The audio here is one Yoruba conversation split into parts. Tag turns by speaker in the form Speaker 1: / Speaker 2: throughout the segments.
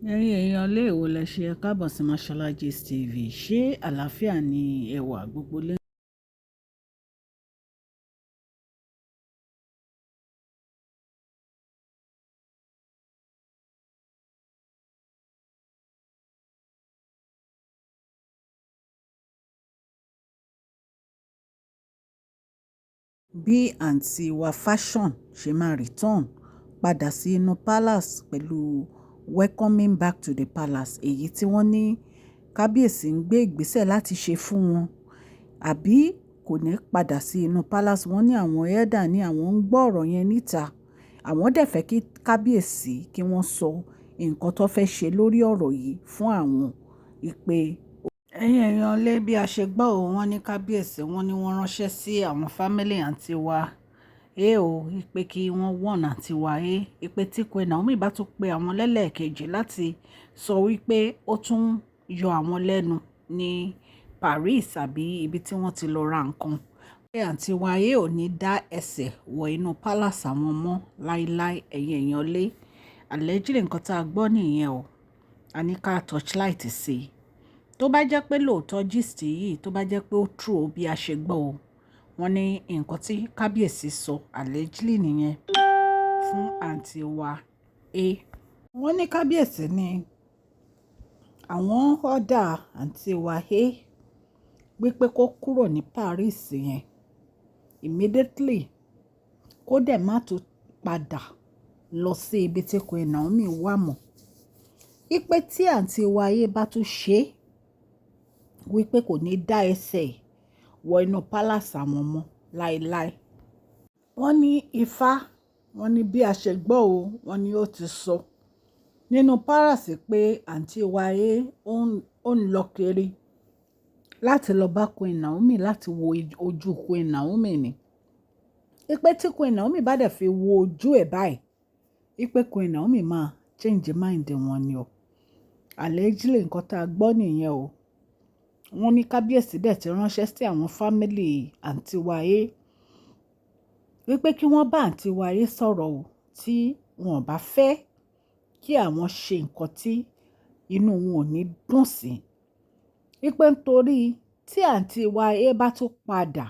Speaker 1: Ẹ̀yin èèyàn ilé ìwò lẹ ṣe, ẹ káàbọ̀ sí Mashola Gist TV. Ṣé àlàáfíà ni ẹwà gbogbo lé? Bí àǹtí wa Fashion ṣe máa return padà sí inú palace pẹ̀lú welcoming back to the palace, èyí tí wọ́n ní kábíyèsí ń gbé ìgbésẹ̀ láti ṣe fún wọn, àbí kò ní padà sí inú palace. Wọ́n ní àwọn elder ní àwọn ń gbọ́ ọ̀rọ̀ yẹn níta. Àwọn dẹ̀ fẹ́ kí kábíyèsí kí wọ́n sọ nǹkan tó fẹ́ ṣe lórí ọ̀rọ̀ yìí fún àwọn ìpè. Ẹ̀yin èèyàn lé, bí a ṣe gbọ́ ò, wọ́n ní kábíyèsí, wọ́n ní wọ́n ránṣẹ́ sí àwọn family àǹtí wa ẹ o, ìpè kí wọ́n warn àǹtí wa ẹ, ìpè tí Queen Naomi bá tún pe àwọn lẹ́lẹ́kejì láti sọ wípé ó tún yọ àwọn lẹ́nu ní Paris àbí ibi tí wọ́n ti lọ ra nǹkan, pé àǹtí wa ẹ ò ní dá ẹsẹ̀ wọ inú palace àwọn mọ́ láíláí. Ẹ̀yin èèyàn lé, allegedly nǹkan tá a gbọ́ nìyẹn o. A ní ká torchlight sí i. Tó bá jẹ́ pé lóòótọ́ gist yìí, tó bá jẹ́ pé ó true bí a ṣe gbọ́ o, wọ́n ní nǹkan tí kábíyèsí sọ allegedly nìyẹn fún àǹtí wa A. Wọ́n ní kábíyèsí ní àwọn order àǹtí wa A wípé kó kúrò ní Paris yẹn immediately, kó dẹ̀ má tún padà lọ sí ibi tí Queen Naomi wà mọ́. Wípé tí àǹtí wa A bá tún ṣe, wípé kò ní dá ẹsẹ̀ wọ inú palace àwọn mọ́ láíláí. Wọ́n ní ifá, wọ́n ní bí a ṣe gbọ́ o, wọ́n ní ó ti sọ nínú palace pé àǹtí wa A ó ń lọ kiri láti lọ bá Queen Naomi, láti wo ojú Queen Naomi ni. Wípé tí Queen Naomi bá dẹ̀ fi wo ojú ẹ̀ báyìí, wípé Queen Naomi máa change mind wọn ni o. Allegedly nǹkan tá a gbọ́ nìyẹn o. Wọ́n ní kábíyèsí dẹ̀ ti ránṣẹ́ sí àwọn family àǹtí wa A wípé kí wọ́n bá àǹtí wa A sọ̀rọ̀ o, tí wọ́n ò bá fẹ́ kí àwọn ṣe nǹkan tí inú wọn ò ní dùn sí. Wípé nítorí tí àǹtí wa A bá tún padà,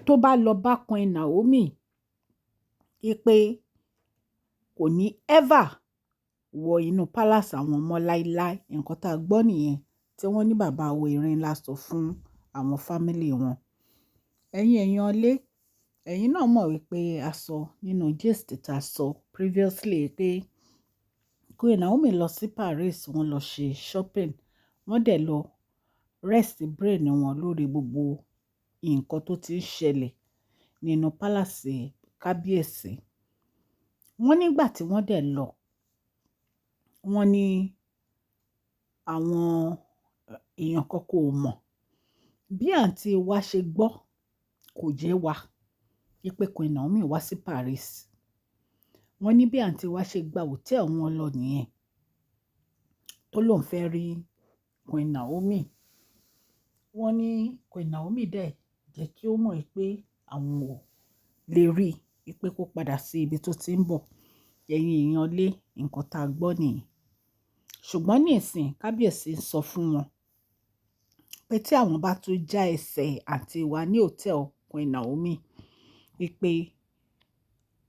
Speaker 1: tó bá lọ bá Queen Naomi, wípé kò ní ever wọ inú palace àwọn mọ́ láíláí. Nǹkan tá a gbọ́ nìyẹn tí wọ́n ní bàbá wo Erinla sọ fún àwọn family wọn. Ẹ̀yin èèyàn lé, ẹ̀yin náà mọ̀ wípé a sọ nínú gist tá a sọ previously pé Queen Naomi lọ sí Paris, wọ́n lọ ṣe shopping, wọ́n dẹ̀ lọ rest brain wọn lórí gbogbo nǹkan tó ti ń ṣẹlẹ̀ nínú palace kábíyèsí. Wọ́n nígbà tí wọ́n dẹ̀ lọ, wọ́n ní àwọn èèyàn kan kò mọ̀. Bí àǹtí wa ṣe gbọ́, kò jẹ́ wa wípé Queen Naomi wá sí Paris. Wọ́n ní bí àǹtí wa ṣe gba hotel wọn lọ nìyẹn, tó lóun fẹ́ rí Queen Naomi. Wọ́n ní Queen Naomi dẹ̀ jẹ́ kí ó mọ̀ pé àwọn ò lè rí i, pé kó padà sí ibi tó ti ń bọ̀. Ẹ̀yin èèyàn lé, nǹkan tá a gbọ́ nìyẹn. Ṣùgbọ́n ní ìsìn, kábíyèsí ń sọ fún wọn pé tí àwọn bá tún já ẹsẹ̀ àǹtí wa ní hotel Queen Naomi, wípé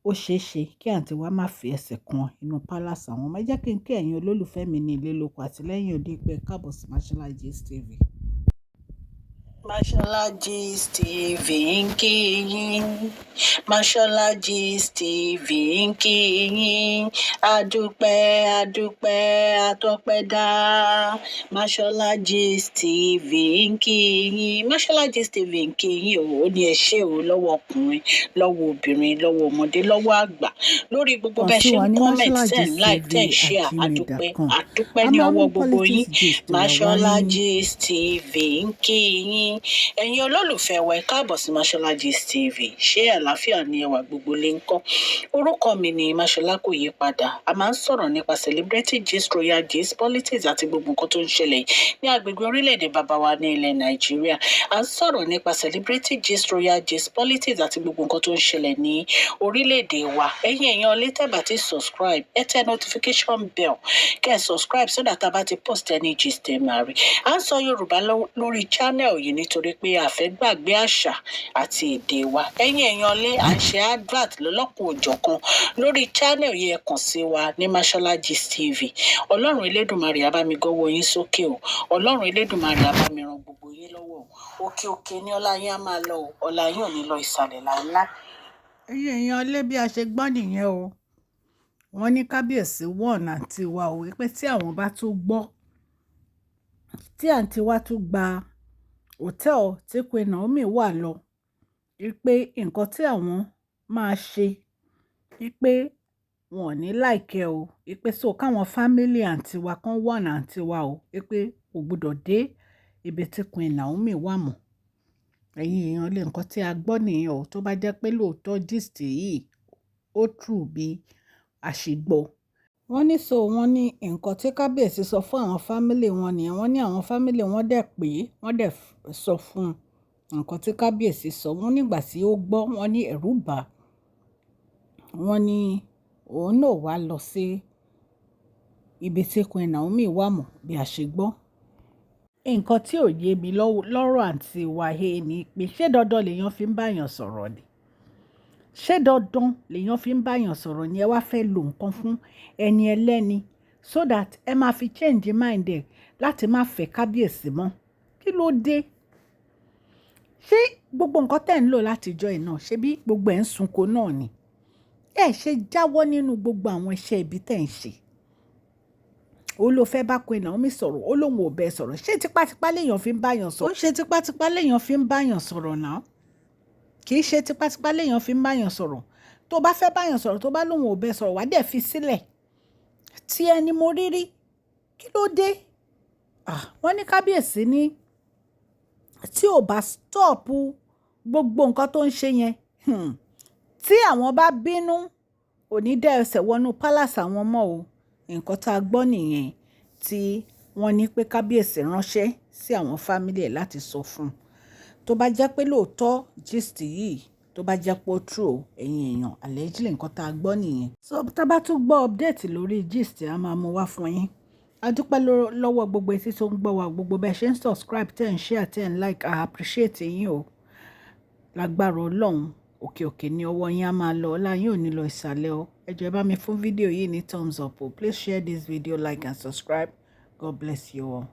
Speaker 1: ó ṣe é ṣe kí àǹtí wa má fi ẹsẹ̀ kan inú palace àwọn. Ẹ jẹ́ kí n kí ẹ̀yin olólùfẹ́ mi ní ilé lóko àti lẹ́yìn odi pé káàbọ̀ sí Mashola Gist TV.
Speaker 2: Mashola Gist TV ń kí yín. Mashola Gist TV ń kí yín. Adúpẹ́, adúpẹ́, àtọpẹ́dá. Mashola Gist TV ń kí yín. Mashola Gist TV ń kí yín o. Ó ní ẹ ṣé o, lọ́wọ́ ọkùnrin, lọ́wọ́ obìnrin, lọ́wọ́ ọmọdé, lọ́wọ́ àgbà, lórí gbogbo
Speaker 1: Kàn
Speaker 2: bẹ́ẹ̀
Speaker 1: sí
Speaker 2: ṣe
Speaker 1: wa
Speaker 2: ń
Speaker 1: ní
Speaker 2: comment, ten like, ten share. Adúpẹ́,
Speaker 1: masholagistv@gmail.com.
Speaker 2: adúpẹ́
Speaker 1: A
Speaker 2: ní
Speaker 1: máa ń
Speaker 2: ọwọ́
Speaker 1: mú
Speaker 2: gbogbo yín.
Speaker 1: politics gist wá wá
Speaker 2: Mashola
Speaker 1: ní
Speaker 2: Gist TV ń kí yín. Yín, ẹ̀yin olólùfẹ́ wa, ẹ káàbọ̀ sí Mashola Gist TV. Ṣé àlàáfíà ni ẹwà gbogbo lè ń kọ́? Orúkọ mi ni Mashola, kò yí padà. A máa ń sọ̀rọ̀ nípa celebrity gist, royal gist, politics àti gbogbo nǹkan tó ń ṣẹlẹ̀ ní agbègbè orílẹ̀-èdè bàbá wa ní ilẹ̀ Nàìjíríà. A ń sọ̀rọ̀ nípa celebrity gist, royal gist, politics àti gbogbo nǹkan tó ń ṣẹlẹ̀ ní orílẹ̀-èdè wa. Ẹ̀yin èèyàn lè tẹ́ bá ti subscribe, ẹ tẹ notification bell, kẹ́ ẹ subscribe so that a bá ti post any gist, ẹ máa rí. À ń sọ Yorùbá lórí channel yìí nítorí pé a fẹ́ gbàgbé àṣà àti èdè wa. Ẹ̀yin èèyàn lé, à ń ṣe advert lọ́lọ́kan òjọ̀kan lórí channel yìí. Ẹ kàn sí wa ní Mashola Gist TV. Ọlọ́run Elédùnmarè á bá mi gọ́wọ́ yín sókè o. Ọlọ́run Elédùnmarè á bá mi ran gbogbo yín lọ́wọ́ o. Òkè òkè ní ọlá yín á máa lọ o. Ọlá yín ò ní lọ ìsàlẹ̀ láéláé.
Speaker 1: Ẹ̀yin èèyàn lé, bí a ṣe gbọ́ nìyẹn o. Wọ́n ní kábíyèsí warn àǹtí wa ò, wípé tí àwọn bá tún gbọ́ tí àǹtí wa tún gba hotel tí Queen Naomi wà lọ, wípé nǹkan tí àwọn máa ṣe, wípé wọn ò ní like ẹ́ o, wípé so káwọn family àǹtí wa kan warn àǹtí wa o, wípé kò gbọdọ̀ dé ibi tí Queen Naomi wà mọ́. Ẹ̀yin èèyàn lé, nǹkan tí a gbọ́ nìyẹn o. Tó bá jẹ́ pé lóòótọ́ gist yìí ó true bí a ṣe gbọ́. Wọ́n ní so wọ́n ní nǹkan tí kábíyèsí sọ fún àwọn family wọn nìyẹn. Wọ́n ní àwọn family wọn dẹ̀ pé wọ́n dẹ̀ sọ fún nǹkan tí kábíyèsí sọ. Wọ́n nígbà tí ó gbọ́, wọ́n ní ẹ̀rù bà. Wọ́n ní òun náà wá lọ sí ibi tí Queen Naomi wà mọ́ bí a ṣe gbọ́. Nǹkan tí ò yé mi lọ́rọ̀ àǹtí wa ni pé, ṣé dandan lèèyàn fi ń bá èèyàn sọ̀rọ̀ ni? Ṣé dandan lèèyàn fi ń bá èèyàn sọ̀rọ̀ ni? Ẹ wá fẹ́ lo nǹkan fún ẹni ẹlẹ́ni so that ẹ máa fi change mind ẹ̀ láti má fẹ́ kábíyèsí mọ́. Kí ló dé? Ṣé gbogbo nǹkan tẹ̀ ń lò látijọ́ yìí náà, ṣé bí gbogbo ẹ̀ ń sunko náà ni? Ẹ ṣe jáwọ́ nínú gbogbo àwọn iṣẹ́ ibi tẹ̀ ń ṣe. Ó ló fẹ́ bá Queen Naomi sọ̀rọ̀, ó lóun ò bẹ́ẹ̀ sọ̀rọ̀. Ṣé tipátipá léèyàn fi ń báyàn sọ̀rọ̀? Ó ṣe tipátipá léèyàn fi ń báyàn sọ̀rọ̀ náà. Kì í ṣe tipátipá léèyàn fi ń báyàn sọ̀rọ̀. Tó bá fẹ́ báyàn sọ̀rọ̀, tó bá lóun ò bẹ́ẹ̀ sọ̀rọ̀, wá dẹ̀ fi sílẹ̀. Tí ẹni mo rí rí, kí ló dé? Ah, wọ́n ní kábíyèsí ní tí ò bá stop gbogbo nǹkan tó ń ṣe yẹn, tí àwọn bá bínú, kò ní dá ẹsẹ̀ wọnú palace àwọn mọ́ o. Nǹkan tá a gbọ́ nìyẹn tí wọ́n ní pé kábíyèsí ránṣẹ́ sí àwọn family ẹ̀ láti sọ fún un. Tó bá jẹ́ pé lóòótọ́ gist yìí, tó bá jẹ́ pé ó true o, ẹ̀yin èèyàn, allegedly nǹkan tá a gbọ́ nìyẹn. So tá bá tún gbọ́ update lórí gist, a máa mú wá fún yín. A dúpẹ́ lọ́wọ́ gbogbo etí tó ń gbọ́ wa, gbogbo bẹ́ẹ̀ ṣe ń subscribe, tẹ́ ń share, tẹ́ ń like. I appreciate yín o. Lágbára Ọlọ́run, òkè òkè ni ọwọ́ yín á máa lọ, ọlá yín ò ní lọ ìsàlẹ̀ o. Ẹ jọ̀ọ́, ẹ bá mi fún fídíò yìí ní thumbs up o. Please share this video, like and subscribe. God bless you all.